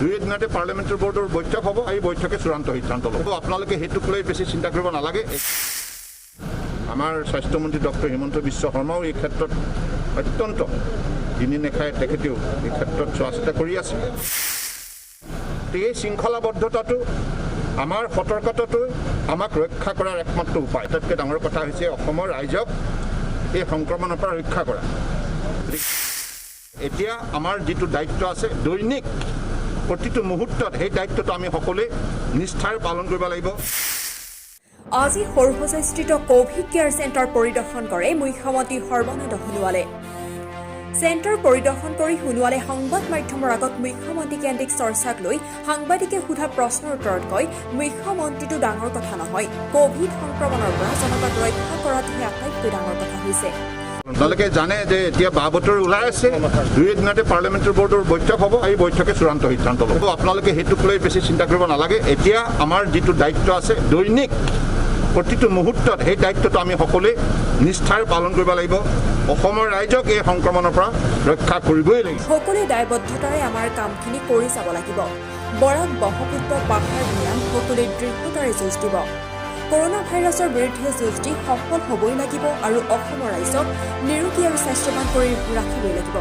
দুই এদিনতে পাৰ্লিয়ামেণ্টাৰী বৰ্ডৰ বৈঠক হ'ব, এই বৈঠকে চূড়ান্ত সিদ্ধান্ত ল'ব। আপোনালোকে সেইটোক লৈ বেছি চিন্তা কৰিব নালাগে। আমাৰ স্বাস্থ্যমন্ত্ৰী ডক্টৰ হিমন্ত বিশ্ব শৰ্মাও এই ক্ষেত্ৰত অত্যন্ত দিনে নিশাই তেখেতেও এই ক্ষেত্ৰত চোৱা চিতা কৰি আছে। এই শৃংখলাবদ্ধতাটো, আমাৰ সতৰ্কতাটো আমাক ৰক্ষা কৰাৰ একমাত্ৰ উপায়। আটাইতকৈ ডাঙৰ কথা হৈছে অসমৰ ৰাইজক এই সংক্ৰমণৰ পৰা ৰক্ষা কৰা। এতিয়া আমাৰ যিটো দায়িত্ব আছে, দৈনিক প্ৰতিটো মুহূৰ্তত সেই দায়িত্বটো আমি সকলোৱে নিষ্ঠাৰে পালন কৰিব লাগিব। আজি সৰুসজাইস্থিত কভিড কেয়াৰ চেণ্টাৰ পৰিদৰ্শন কৰে মুখ্যমন্ত্ৰী সৰ্বানন্দ সোণোৱালে। চেণ্টাৰ পৰিদৰ্শন কৰি সোণোৱালে সংবাদ মাধ্যমৰ আগত মুখ্যমন্ত্ৰী কেন্দ্ৰিক চৰ্চাক লৈ সাংবাদিকে সোধা প্ৰশ্নৰ উত্তৰত কয়, মুখ্যমন্ত্ৰীটো ডাঙৰ কথা নহয়, কভিড সংক্ৰমণৰ পৰা জনতাক ৰক্ষা কৰাটোহে আটাইতকৈ ডাঙৰ কথা হৈছে। আপোনালোকে জানে যে এতিয়া বা বতৰ ওলাই আছে। দুই এদিনতে পাৰ্লিয়ামেণ্টাৰী বৰ্ডৰ বৈঠক হ'ব, এই বৈঠকে চূড়ান্ত সিদ্ধান্ত ল'ব। আপোনালোকে সেইটোক লৈ বেছি চিন্তা কৰিব নালাগে। এতিয়া আমাৰ যিটো দায়িত্ব আছে, দৈনিক প্ৰতিটো মুহূৰ্তত সেই দায়িত্বটো আমি সকলোৱে নিষ্ঠাৰে পালন কৰিব লাগিব। অসমৰ ৰাইজক এই সংক্ৰমণৰ পৰা ৰক্ষা কৰিবই লাগিব। সকলোৱে দায়বদ্ধতাৰে আমাৰ কামখিনি কৰি যাব লাগিব। বৰাক, ব্ৰহ্মপুত্ৰ, পাহাৰ, ভৈয়াম সকলোৱে দৃঢ়তাৰে যুঁজ দিব। কৰোণা ভাইৰাছৰ বিৰুদ্ধে যুঁজ দি সফল হ'বই লাগিব আৰু অসমৰ ৰাইজক নিৰোগী আৰু স্বাস্থ্যৱান কৰি ৰাখিবই লাগিব।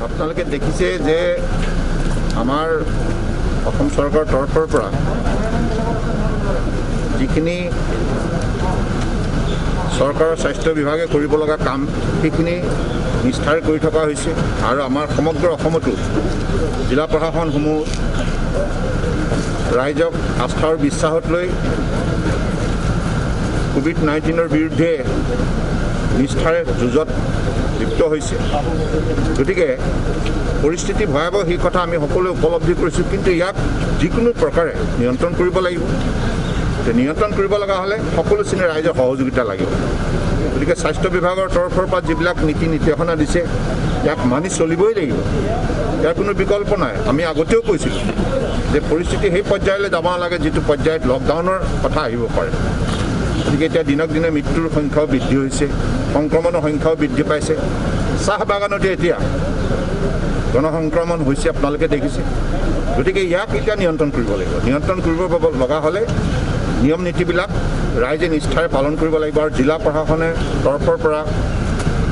আপোনালোকে দেখিছে যে আমাৰ অসম চৰকাৰৰ তৰফৰ পৰা যিখিনি চৰকাৰৰ স্বাস্থ্য বিভাগে কৰিব লগা কাম, সেইখিনি নিষ্ঠাৰে কৰি থকা হৈছে আৰু আমাৰ সমগ্ৰ অসমতো জিলা প্ৰশাসনসমূহ ৰাইজক আস্থা আৰু বিশ্বাসত লৈ ক'ভিড-19ৰ বিৰুদ্ধে নিষ্ঠাৰে যুঁজত লিপ্ত হৈছে। গতিকে পৰিস্থিতি ভয়াৱহ, সেই কথা আমি সকলোৱে উপলব্ধি কৰিছোঁ, কিন্তু ইয়াক যিকোনো প্ৰকাৰে নিয়ন্ত্ৰণ কৰিব লাগিব। নিয়ন্ত্ৰণ কৰিব লগা হ'লে সকলো শ্ৰেণীৰ ৰাইজৰ সহযোগিতা লাগিব। গতিকে স্বাস্থ্য বিভাগৰ তৰফৰ পৰা যিবিলাক নীতি নিৰ্দেশনা দিছে, ইয়াক মানি চলিবই লাগিব। ইয়াৰ কোনো বিকল্প নাই। আমি আগতেও কৈছিলোঁ যে পৰিস্থিতি সেই পৰ্যায়লৈ যাব নালাগে যিটো পৰ্যায়ত লকডাউনৰ কথা আহিব পাৰে। গতিকে এতিয়া দিনক দিনে মৃত্যুৰ সংখ্যাও বৃদ্ধি হৈছে, সংক্ৰমণৰ সংখ্যাও বৃদ্ধি পাইছে। চাহ বাগানতে এতিয়া গণসংক্ৰমণ হৈছে, আপোনালোকে দেখিছে। গতিকে ইয়াক এতিয়া নিয়ন্ত্ৰণ কৰিব লাগিব। নিয়ন্ত্ৰণ কৰিব লগা হ'লে নিয়ম নীতিবিলাক ৰাইজে নিষ্ঠাৰে পালন কৰিব লাগিব আৰু জিলা প্ৰশাসনে তৰফৰ পৰা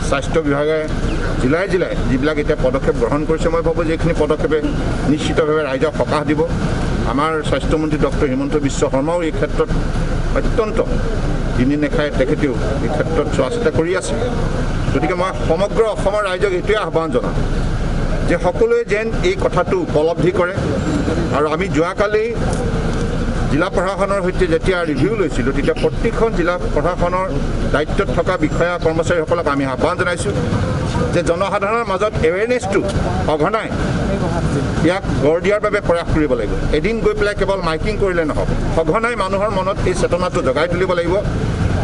স্বাস্থ্য বিভাগে জিলাই জিলাই যিবিলাক এতিয়া পদক্ষেপ গ্ৰহণ কৰিছে, মই ভাবোঁ যে এইখিনি পদক্ষেপে নিশ্চিতভাৱে ৰাইজক সকাহ দিব। আমাৰ স্বাস্থ্যমন্ত্ৰী ডক্টৰ হিমন্ত বিশ্ব শৰ্মাও এই ক্ষেত্ৰত অত্যন্ত দিনে নিশাই তেখেতেও এই ক্ষেত্ৰত চোৱা চিতা কৰি আছে। গতিকে মই সমগ্ৰ অসমৰ ৰাইজক এইটোৱে আহ্বান জনাম যে সকলোৱে যেন এই কথাটো উপলব্ধি কৰে। আৰু আমি যোৱাকালি জিলা প্ৰশাসনৰ সৈতে যেতিয়া ৰিভিউ লৈছিলোঁ, তেতিয়া প্ৰতিখন জিলা প্ৰশাসনৰ দায়িত্বত থকা বিষয়া কৰ্মচাৰীসকলক আমি আহ্বান জনাইছোঁ যে জনসাধাৰণৰ মাজত এৱেৰনেছটো সঘনাই ইয়াক গঢ় দিয়াৰ বাবে প্ৰয়াস কৰিব লাগিব। এদিন গৈ পেলাই কেৱল মাইকিং কৰিলে নহ'ব, সঘনাই মানুহৰ মনত এই চেতনাটো জগাই তুলিব লাগিব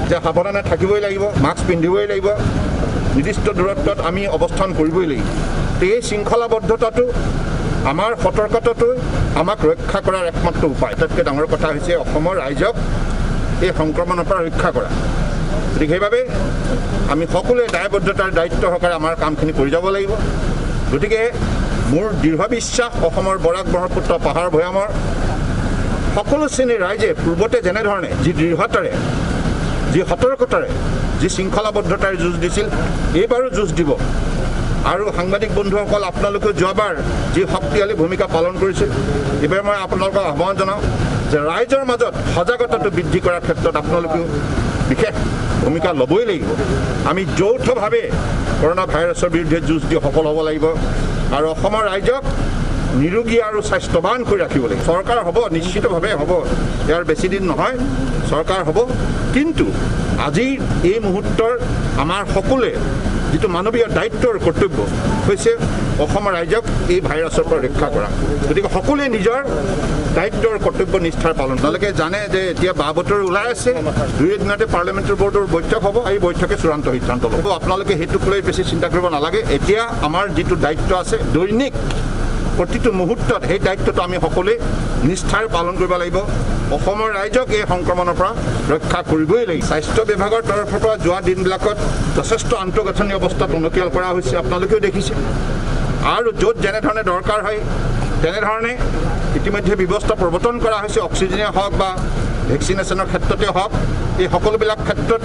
যে সাৱধানে থাকিবই লাগিব, মাস্ক পিন্ধিবই লাগিব, নিৰ্দিষ্ট দূৰত্বত আমি অৱস্থান কৰিবই লাগিব। এই শৃংখলাবদ্ধতাটো, আমাৰ সতৰ্কতাটো আমাক ৰক্ষা কৰাৰ একমাত্ৰ উপায়। আটাইতকৈ ডাঙৰ কথা হৈছে অসমৰ ৰাইজক এই সংক্ৰমণৰ পৰা ৰক্ষা কৰা। গতিকে সেইবাবে আমি সকলোৱে দায়বদ্ধতাৰ দায়িত্ব সহকাৰে আমাৰ কামখিনি কৰি যাব লাগিব। গতিকে মোৰ দৃঢ় বিশ্বাস, অসমৰ বৰাক, ব্ৰহ্মপুত্ৰ, পাহাৰ, ভৈয়ামৰ সকলো শ্ৰেণীৰ ৰাইজে পূৰ্বতে যেনেধৰণে যি দৃঢ়তাৰে, যি সতৰ্কতাৰে, যি শৃংখলাবদ্ধতাৰে যুঁজ দিছিল, এইবাৰো যুঁজ দিব। আৰু সাংবাদিক বন্ধুসকল, আপোনালোকেও যোৱাবাৰ যি শক্তিশালী ভূমিকা পালন কৰিছিল, এইবাৰ মই আপোনালোকক আহ্বান জনাওঁ যে ৰাইজৰ মাজত সজাগতাটো বৃদ্ধি কৰাৰ ক্ষেত্ৰত আপোনালোকেও বিশেষ ভূমিকা ল'বই লাগিব। আমি যৌথভাৱে কৰোণা ভাইৰাছৰ বিৰুদ্ধে যুঁজ দি সফল হ'ব লাগিব আৰু অসমৰ ৰাইজক নিৰোগী আৰু স্বাস্থ্যৱান কৰি ৰাখিব লাগিব। চৰকাৰ হ'ব, নিশ্চিতভাৱে হ'ব, ইয়াৰ বেছি দিন নহয়, চৰকাৰ হ'ব। কিন্তু আজিৰ এই মুহূৰ্তৰ আমাৰ সকলোৱে যিটো মানৱীয় দায়িত্বৰ কৰ্তব্য হৈছে অসমৰ ৰাইজক এই ভাইৰাছৰ পৰা ৰক্ষা কৰা। গতিকে সকলোৱে নিজৰ দায়িত্বৰ কৰ্তব্য নিষ্ঠাৰ পালন। আপোনালোকে জানে যে এতিয়া বা বতৰ ওলাই আছে। দুই এদিনতে পাৰ্লিয়ামেণ্টাৰী বৰ্ডৰ বৈঠক হ'ব, এই বৈঠকে চূড়ান্ত সিদ্ধান্ত ল'ব। আপোনালোকে সেইটোক লৈ বেছি চিন্তা কৰিব নালাগে। এতিয়া আমাৰ যিটো দায়িত্ব আছে, দৈনিক প্ৰতিটো মুহূৰ্তত সেই দায়িত্বটো আমি সকলোৱে নিষ্ঠাৰে পালন কৰিব লাগিব। অসমৰ ৰাইজক এই সংক্ৰমণৰ পৰা ৰক্ষা কৰিবই লাগিব। স্বাস্থ্য বিভাগৰ তৰফৰ পৰা যোৱা দিনবিলাকত যথেষ্ট আন্তঃগাঁথনি অৱস্থা টনকিয়াল কৰা হৈছে, আপোনালোকেও দেখিছে। আৰু য'ত যেনেধৰণে দৰকাৰ হয় তেনেধৰণে ইতিমধ্যে ব্যৱস্থা প্ৰৱৰ্তন কৰা হৈছে, অক্সিজেনে হওক বা ভেকচিনেশ্যনৰ ক্ষেত্ৰতে হওক, এই সকলোবিলাক ক্ষেত্ৰত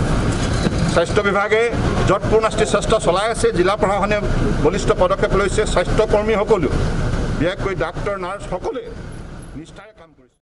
স্বাস্থ্য বিভাগে যৎপৰোনাস্তি চেষ্টা চলাই আছে। জিলা প্ৰশাসনে বলিষ্ঠ পদক্ষেপ লৈছে, স্বাস্থ্যকৰ্মীসকলেও বিশেষকৈ ডাক্তৰ, নাৰ্ছ সকলোৱে নিষ্ঠাৰে কাম কৰিছে।